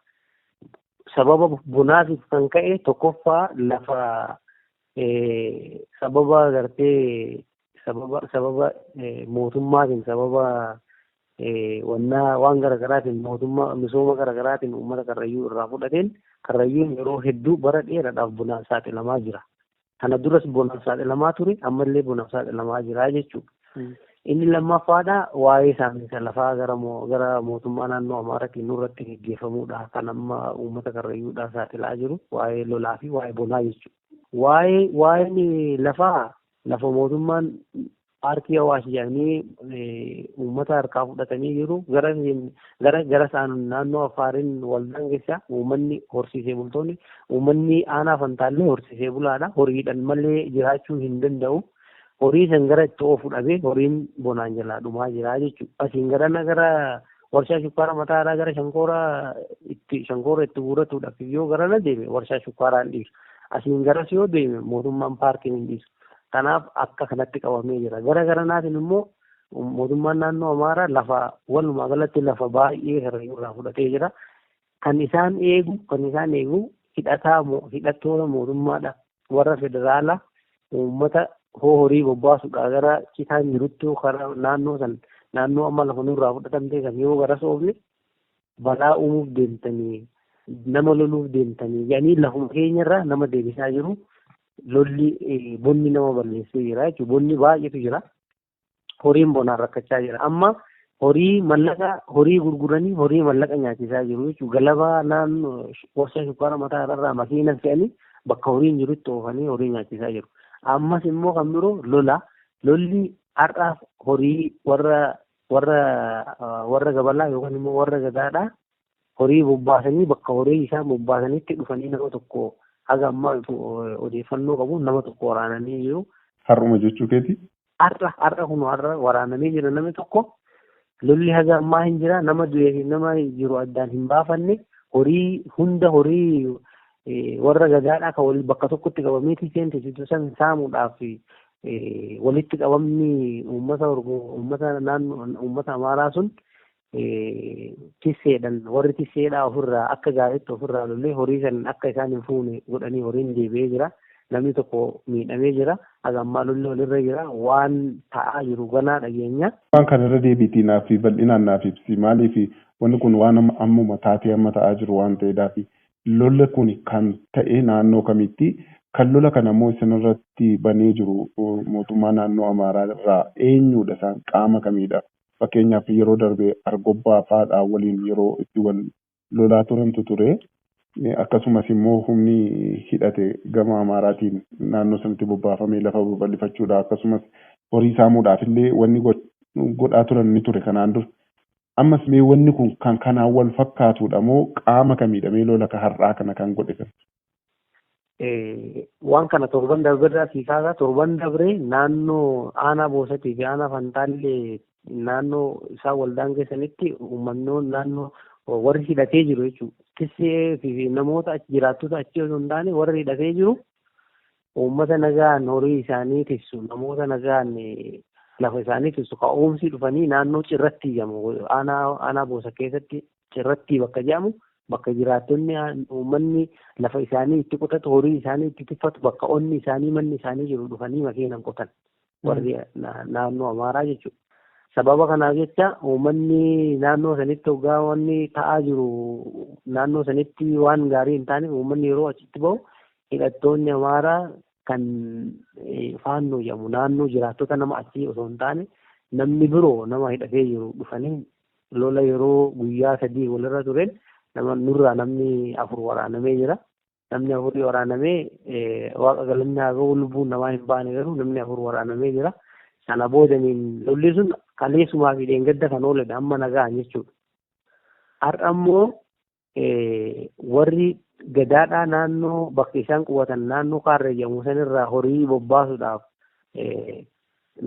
Sababa bonaatiif kan ka'e tokkoffaa lafa sababa gartee sababa mootummaatiin, sababa wannaa waan garaagaraatiin, mootummaa misooma garaagaraatiin uummata Karrayyuu irraa fudhateen Karrayyuun yeroo hedduu bara dheeraadhaaf bonaaf saaxilamaa jira. Kana duras bonaaf saaxilamaa ture, ammallee bonaaf saaxilamaa jira jechuudha. Inni lammaffaadha waa'ee saamiinsa lafaa gara mootummaa naannoo Amaaraatiin nurratti geggeeffamudha. Kan amma uummata Karrayyuudhaaf saaxilaa jiru waa'ee lolaa fi waa'ee bonaa jechuudha. Waa'een lafaa, lafa mootummaan paarkii Awaash jedhanii uummata harkaa fudhatanii jiru. Gara isaan naannoo Afaariin waldaan keessa uummanni horsiisee bultoonni, uummanni aanaa Fantaallee horsiisee bulaadha. Horiidhaan malee jiraachuu hin danda'u. Horii san gara itti oofu dhabee horiin bonaan jalaa dhumaa jira jechuudha. Asiin gara warshaa shukkaara mataaraa gara shankoora itti guuratuudhaaf yoo garana deeme warshaa shukkaaraa hin dhiisu. Asiin garas yoo deeme mootummaan paarkiin hin dhiisu. Kanaaf akka kanatti qabamee jira. Gara garanaatiin immoo mootummaan naannoo Amaaraa lafa, walumaa galatti lafa baay'ee Karrayyuu irraa fudhatee jira. Kan isaan eegu hidhataa hidhattoota mootummaadha. Warra federaalaa uummata hoo horii bobbaasuudha gara citaan jiruttu karaa naannoo san, naannoo amma lafa nurraa fudhatamtee kan yoo gara soofne balaa uumuuf deemtanii, nama loluuf deemtanii jedhanii lafuma keenyarraa nama deebisaa jiru. Lolli bonni nama balleessee jira jechuudha. Bonni baay'eetu jira. Horiin bonaan rakkachaa jira. Amma horii mallaqa horii gurguranii horii mallaqa nyaachisaa jiru jechuudha. Galabaa naannoo warshaa shukkaara mataa irraa makiina fe'anii bakka horiin jirutti oofanii horii nyaachisaa jiru. Ammas immoo kan biroo lola. Lolli har'aaf horii warra gabalaa yookaan immoo warra gadaadhaa horii bobbaasanii bakka horii isaan bobbaasanitti dhufanii nama tokko, haga ammaa odeeffannoo qabu, nama tokko waraananii jiru.
Har'uma jechuu keeti?
Har'a kun har'a waraanamee jira namni tokko. Lolli haga ammaa hin jira, nama du'ee fi nama jiru addaan hin baafanne. Horii hunda, horii warra gadaadhaa kan wal bakka tokkotti qabamee seentisitu san saamuudhaaf walitti qabamni uummata Oromoo, uummata naannoo, uummata Amaaraa sun tisseedhaan, warri tisseedhaa ofirraa akka gaariitti ofirraa lolee horii san akka isaan hin fuune godhanii horiin deebi'ee jira. Namni tokko miidhamee jira. Haga ammaa lolli walirra jira. Waan ta'aa jiru ganaa dhageenya.
Waan kanarra deebiitii naaf bal'inaan naaf ibsi. Maaliif wanni kun waan ammuma taatee amma ta'aa jiru waan ta'eedhaaf, lola kun kan ta'e naannoo kamitti, kan lola kana immoo isinirratti banee jiru mootummaa naannoo Amaaraa irraa eenyudha, isaan qaama kamiidha? Fakkeenyaaf yeroo darbe Argobbaa fa'aadhaa waliin yeroo itti wal lolaa turantu ture. Akkasumas immoo humni hidhate gama Amaaraatiin naannoo sanatti bobbaafamee lafa babal'ifachuudha, akkasumas horii saamuudhaaf illee wanni godhaa turan ni ture kanaan dura. Ammas mee wanni kun kan kanaan wal fakkaatudha moo qaama kamiidha mee lola ka har'aa kana kan godhe kan?
Waan kana torban darberraa sii kaasa. Torban dabree naannoo aanaa Boosatii fi aanaa Fantaallee Naannoo isaan waldaan keessanitti uummannoon naannoo warri hidhatee jiru jechuudha. Tissee fi namoota jiraattota achi osoo hin taane warri hidhatee jiru uummata nagaan horii isaanii tiksu, namoota nagaan lafa isaanii tiksu ka'oomsii dhufanii naannoo Cirratti jedhamu, aanaa Boosa keessatti Cirratti bakka jedhamu, bakka jiraattonni uummanni lafa isaanii itti qotatu, horii isaanii itti tiffatu, bakka onni isaanii manni isaanii jiru dhufanii makiinan qotan warri naannoo Amaaraa jechuudha. Sababa kanaaf jecha uummanni naannoo sanitti hoggaa wanni ta'aa jiru naannoo sanitti waan gaarii hin taaneef uummanni yeroo achitti bahu hidhattoonni Amaaraa kan Faannoo jedhamu naannoo jiraattota nama achii osoo hin taane namni biroo nama hidhatee jiru dhufanii lola yeroo guyyaa 3 walirra tureen nama nurraa namni 4 waraanamee jira. Namni afurii waraanamee, waaqa galanni haa ga'u, lubbuun namaa hin baane, garuu namni 4 waraanamee jira. Sana boodaniin lolli sun kaleessumaa fi dheengadda kan ooledha, amma nagaan jechuudha. Har'a immoo warri gadaadhaa naannoo bakka isaan qubatan naannoo Kaarree jedhamu sanirraa horii bobbaasuudhaaf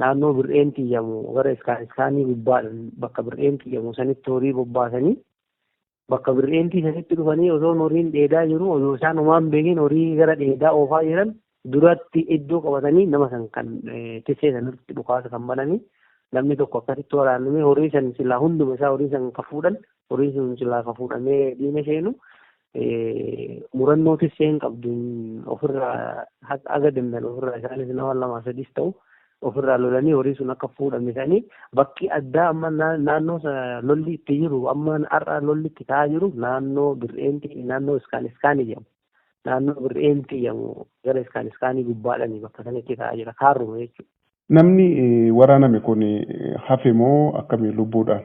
naannoo Bir'eentii jedhamu gara iskaanii gubbaadhaan bakka Bir'eentii jedhamu sanitti horii bobbaasanii bakka Bir'eentii sanitti dhufanii osoo horiin dheedaa jiru, osoo isaan homaan beekin horii gara dheedaa oofaa jiran duratti iddoo qabatanii nama san kan tissee sanatti dhukaasa kan bananii namni tokko akkasitti waraanamee, horii san silaa hunduma isaa horii san ka fuudhan, horii sun silaa ka fuudhamee diina seenu murannoo tisseen qabduun ofirraa haga danda'an ofirraa isaanis nama lama sadis ta'u ofirraa lolanii horii sun akka fuudhame sanii. Bakki addaa amma naannoo lolli itti jiru, amma har'a lolli itti ta'aa jiru, naannoo Bir'eentii, naannoo iskaan iskaanii jedhamu, naannoo Bir'eentii jedhamu gara iskaan iskaanii gubbaadhani bakka sanitti ta'aa jira, Kaarruma jechuudha.
Namni waraaname kun hafe moo akkamii lubbuudhaan?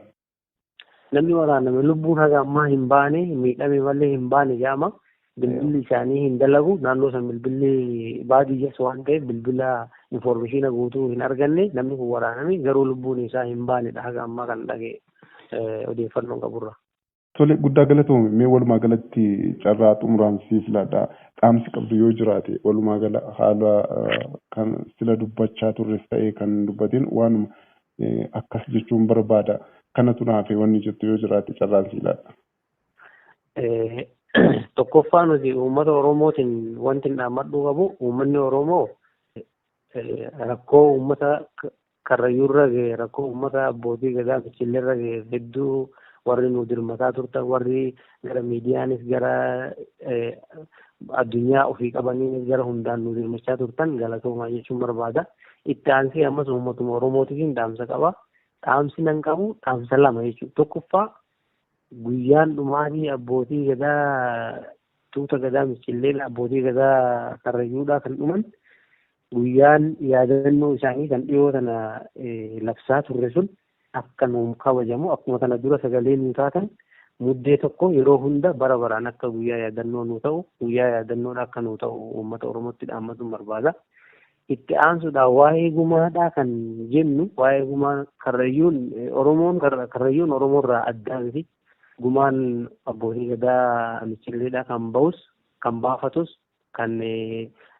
Namni waraaname lubbuun haga ammaa hin baane, miidhame malee hin baane jedhama. Bilbilli isaanii hin dalagu naannoo san, bilbilli baadiyyas waan ta'eef bilbila information guutuu hin arganne. Namni kun waraaname garuu lubbuun isaa hin baanedha haga ammaa kan dhage odeeffannoon qaburra.
Tole, guddaa galatoomi. Mee walumaa galatti carraa xumuraan siif laadha. Dhaamsi qabdu yoo jiraate, walumaa gala haala kan sila dubbachaa turres ta'ee kan dubbatin, waanuma akkas jechuun barbaada. Kanatu naaf wanni jettu yoo jiraate carraan sii laadha.
Tokkoffaa, nuti uummata Oromootiin wanti hin dhaammadhuu qabu, uummanni Oromoo rakkoo uummata Karrayyuurra gahe, rakkoo uummata abbootii gadaa Michilleerra gahe hedduu warri nu dirmataa turtan, warri gara miidiyaanis gara addunyaa ofii qabaniinis gara hundaan nu dirmachaa turtan galatoomaa jechuun barbaada. Itti aansee ammas uummatuma Oromootiin dhaamsa qaba. Dhaamsi nan qabu dhaamsa lama jechuudha. Tokkoffaa, guyyaan dhumaatii abbootii gadaa tuuta gadaa Michilleedha, abbootii gadaa Karrayyuudhaa kan dhuman, guyyaan yaadannoo isaanii kan dhiyoo tana labsaa turre sun akka nuuf kabajamu, akkuma kana dura sagalee nuu taatan, Muddee 1 yeroo hunda bara baraan akka guyyaa yaadannoo nuu ta'u, guyyaa yaadannoodha akka nuu ta'u uummata Oromootti dhaammatuun barbaada. Itti aansuudhaan waa'ee gumaadhaa kan jennu, waa'ee gumaa Karrayyuun, Oromoon Karrayyuun Oromoorraa addaa miti. Gumaan abbootii gadaa Michilleedhaa kan bahus, kan baafatus, kan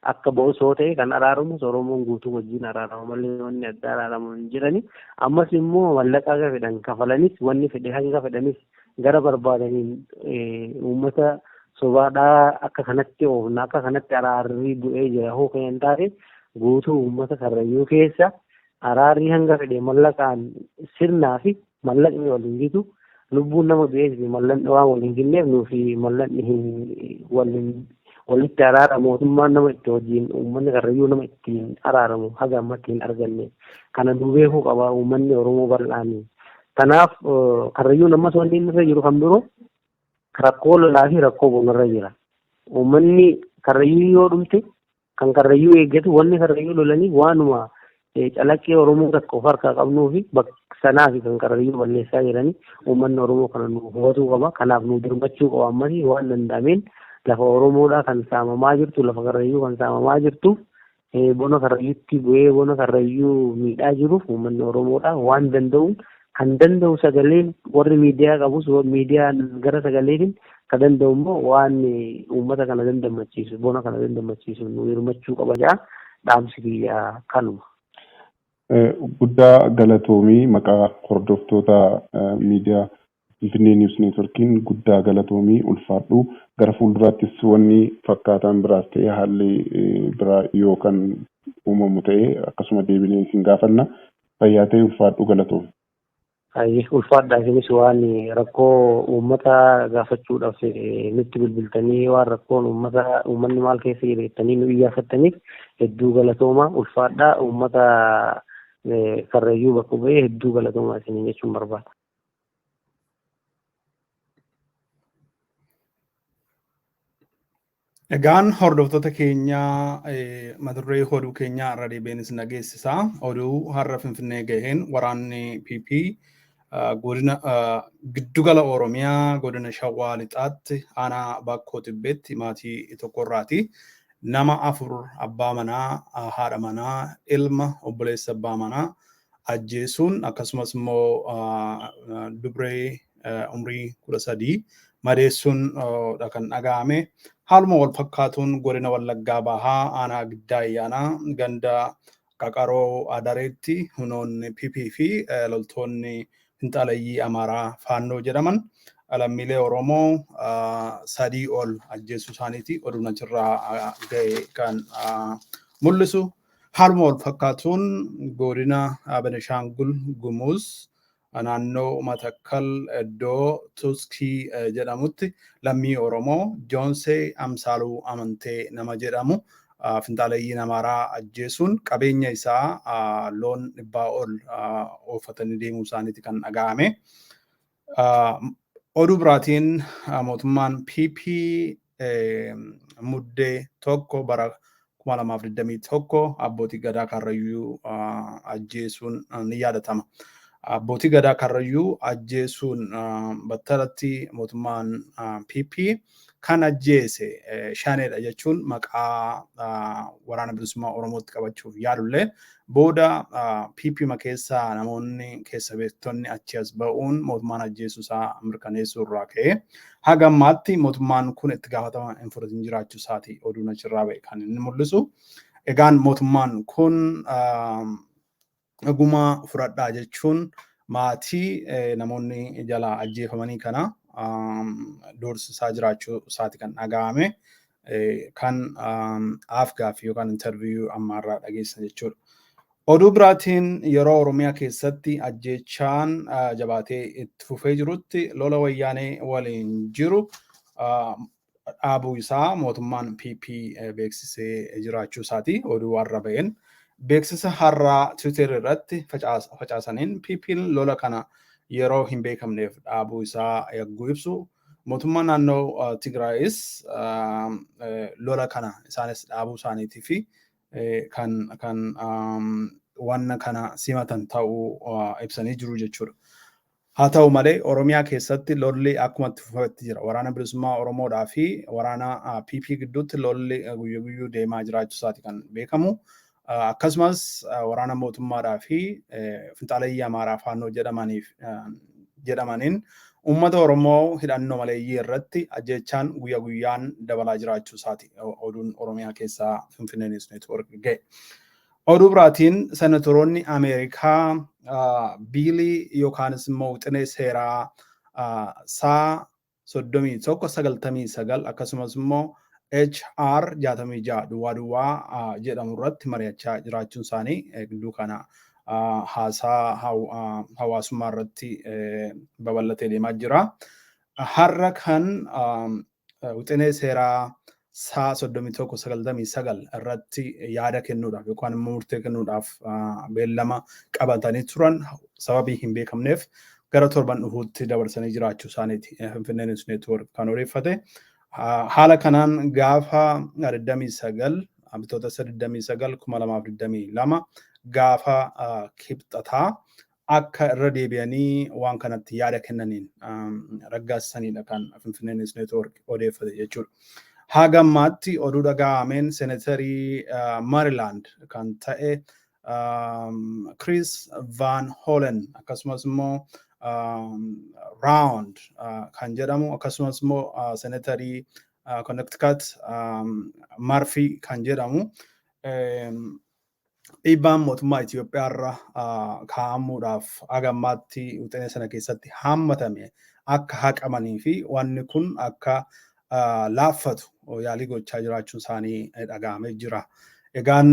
akka bahus yoo ta'e kan araaramus Oromoon guutuu wajjin araarama malee wanni adda araaramu hin jirani. Ammas immoo mallaqa hanga fedhan kafalanis, wanni fedhe hanga fedhanis gara barbaadaniin uummata sobaadhaa akka kanatti oofna, akka kanatti araarri bu'ee jira hoo kan hin taate, guutuu uummata Karrayyuu keessa araarri hanga fedhe mallaqaan sirnaa fi mallaqni waliin gitu, lubbuun nama du'ees fi mallaqni waan waliin ginneef nuufi mallaqni hin waliin walitti araara mootummaan nama itti wajjin uummanni Karrayyuu nama ittiin araaramu haga ammatti hin arganne. Kana nu beekuu qaba uummanni Oromoo bal'aanii. Kanaaf Karrayyuun ammas wanni inni irra jiru kan biroo rakkoo lolaa fi rakkoo bonarra jira. Uummanni Karrayyuu yoo dhumte kan Karrayyuu eeggatu, wanni Karrayyuu lolanii waanuma calaqqee Oromoo takka of harkaa qabnuu fi bakka sanaa fi kan Karrayyuu balleessaa jiranii uummanni Oromoo kana nu hubatuu qaba. Kanaaf nu dirmachuu qaba. Ammas waan danda'ameen lafa Oromoodhaa kan saamamaa jirtu, lafa Karrayyuu kan saamamaa jirtu, bona Karrayyuutti bu'ee bona Karrayyuu miidhaa jiruuf uummanni Oromoodhaa waan danda'uun, kan danda'u sagaleen, warri miidiyaa qabus miidiyaan gara sagaleetiin, kan danda'u immoo waan uummata kana dandammachiisu, bona kana dandammachiisu nu hirmachuu qaba jedha. Dhaamsi kiyya kanuma.
Guddaa galatoomii, maqaa hordoftoota miidiyaa Finfinnee News Networkiin guddaa galatoomii, ulfaadhu. Gara fuulduraattis wanni fakkaataan biraas ta'e, haalli biraa yoo kan uumamu ta'e, akkasuma deebinee isin gaafanna. Fayyaa ta'e, ulfaadhu, galatoomi.
Hayyee, ulfaadha. Isinis waan rakkoo uummata gaafachuudhaaf nutti bilbiltanii, waan rakkoon uummata, uummanni maal keessa jira jettanii nu iyyaafattaniif hedduu galatooma, ulfaadha. Uummata Karrayyuu bakka bu'ee hedduu galatooma isiniin jechuun barbaada.
Egaan hordoftoota keenya, mata duree oduu keenyaa irra deebiin isin dhageessisa. Oduu har'a Finfinnee gaheen waraanni PP godina giddugala Oromiyaa godina Shawaa Lixaatti aanaa Bakkoo Tibbeetti maatii tokkorraati nama 4, abbaa manaa, haadha manaa, ilma, obboleessa abbaa manaa ajjeesuun, akkasumas immoo dubree umrii 13 madeessuun dha kan dhaga'ame. Haaluma wal fakkaatuun godina Wallaggaa Bahaa aanaa Giddaa Ayyaanaa ganda Qaqaroo Adareetti humnoonni PP fi loltoonni finxaaleyyii Amaaraa Faannoo jedhaman lammiilee Oromoo 3 ol ajjeesuu isaaniiti oduun achirraa ga'e kan mul'isu. Haaluma wal fakkaatuun godina Benishaangul Gumuz naannoo Matakkal iddoo Tuskii jedhamutti lammii Oromoo Joonsee Amsaaluu Amantee nama jedhamu finxaaleyyiin Amaaraa ajjeesuun qabeenya isaa loon 100 ol oofatanii deemuu isaaniiti kan dhaga'ame. Oduu biraatiin mootummaan PP Muddee 1 bara 2021 abbootii gadaa Karrayyuu ajjeesuun ni yaadatama. Abbootii gadaa Karrayyuu ajjeesuun battalatti mootummaan PP kan ajjeese Shaneedha jechuun maqaa Waraana Bilisummaa Oromootti qabachuuf yaadullee, booda PP keessaa namoonni keessa beektonni achi as ba'uun mootummaan ajjeesuu isaa mirkaneessuu irraa ka'ee haga ammaatti mootummaan kun itti gaafatama hin fudhatin jiraachuu isaati oduun achirraa ba'e kan inni mul'isu. Egaan mootummaan kun dhuguma fudhadhaa jechuun maatii namoonni jalaa ajjeefamanii kana doorsisaa jiraachuu isaati kan dhaga'ame, kan af gaaffii yookaan interview ammaarraa dhageessan jechuudha. Oduu biraatiin yeroo Oromiyaa keessatti ajjeechaan jabaatee itti fufee jirutti lola Wayyaanee waliin jiru dhaabuu isaa mootummaan PP beeksisee jiraachuu isaati oduu har'a ba'een. Beeksisa har'aa Twitter irratti facaasaniin PP'n lola kana yeroo hin beekamneef dhaabuu isaa yagguu ibsu, mootummaan naannoo Tigraayis lola kana isaanis dhaabuu isaaniitii fi kan wanna kana simatan ta'uu ibsanii jiru jechuudha. Haa ta'u malee Oromiyaa keessatti lolli akkuma itti fufetti jira. Waraana Bilisummaa Oromoodhaa fi waraana PP gidduutti lolli guyyuu guyyuu deemaa jiraachuu isaati kan beekamu. Akkasumas waraana mootummaadhaa fi finxaaleyyii Amaaraa Faannoo jedhamaniin uummata Oromoo hidhannoo maleeyyii irratti ajjeechaan guyyaa guyyaan dabalaa jiraachuu isaati oduun Oromiyaa keessaa Finfinnee News Network ga'e. Oduu biraatiin senatoroonni Ameerikaa biilii yookaanis immoo wixinee seeraa saa 3199 akkasumas immoo HR 66 duwwaa duwwaa jedhamu irratti mari'achaa jiraachuun isaanii gidduu kana haasaa hawaasummaa irratti babal'atee deemaa jira. Har'a kan wixinee seeraa saa 3199 irratti yaada kennuudhaaf yookaan immoo murtee kennuudhaaf beellama qabatanii turan sababii hin beekamneef gara torban dhufuutti dabarsanii jiraachuu isaaniiti Finfinnee News Network kan odeeffate. Haala kanaan gaafa 29 Bitootessa 29 2022 gaafa Kibxataa akka irra deebi'anii waan kanatti yaada kennaniin raggaasisanidha kan Finfinnee News Network odeeffate jechuudha. Haga ammaatti oduu dhaga'ameen seenatarii Maryland kan ta'e Chris Van Hollen, akkasumas immoo Round kan jedhamu, akkasumas immoo seenatarii Connecticut Murphy kan jedhamu Dhiibbaan mootummaa Itoophiyaa irra kaa'amuudhaaf hagammaatti wixinee sana keessatti haammatame akka haqamanii fi wanni kun akka laaffatu yaalii gochaa jiraachuun isaanii dhaga'amee jira. Egaan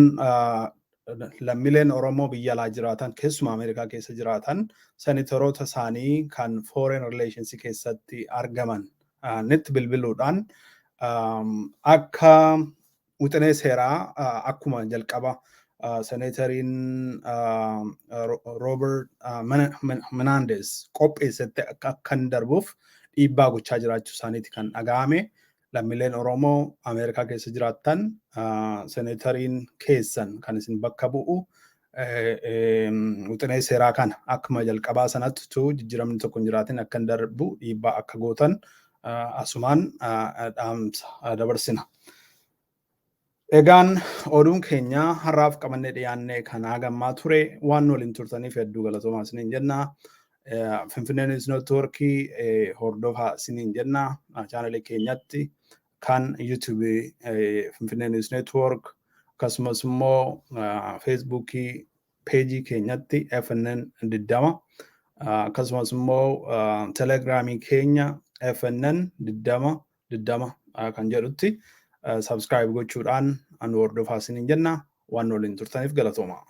lammiileen Oromoo biyya alaa jiraatan, keessumaa Ameerikaa keessa jiraatan, senatoroota isaanii kan foreign relations keessatti argaman nitti bilbiluudhaan akka wixinee seeraa akkuma jalqaba seneetariin Robert Menendez qopheessetti akka inni darbuuf dhiibbaa gochaa jiraachuu isaaniiti kan dhaga'ame. Lammiileen Oromoo Ameerikaa keessa jiraattan, seneetariin keessan kan isin bakka bu'u wixinee seeraa kana akkuma jalqabaa sanatti utuu jijjiiramni tokko hin jiraatin akka hin darbu dhiibbaa akka gootan asumaan dhaamsa dabarsina. Egaan oduun keenya har'aaf qabannee dhiyaannee kan hagammaa ture. Waan waliin turtaniif hedduu galatoomaa isiniin jenna. Finfinnee News Networkii hordofaa isiniin jenna. Chaanalii keenyatti kan YouTubeii Finfinnee News Network, akkasumas immoo Facebookii pageii keenyatti FNN 20, akkasumas immoo Telegramii keenya FNN 20 20 kan jedhutti subscribe gochuudhaan anu hordofaa isiniin jenna. Waan waliin turtaniif galatooma.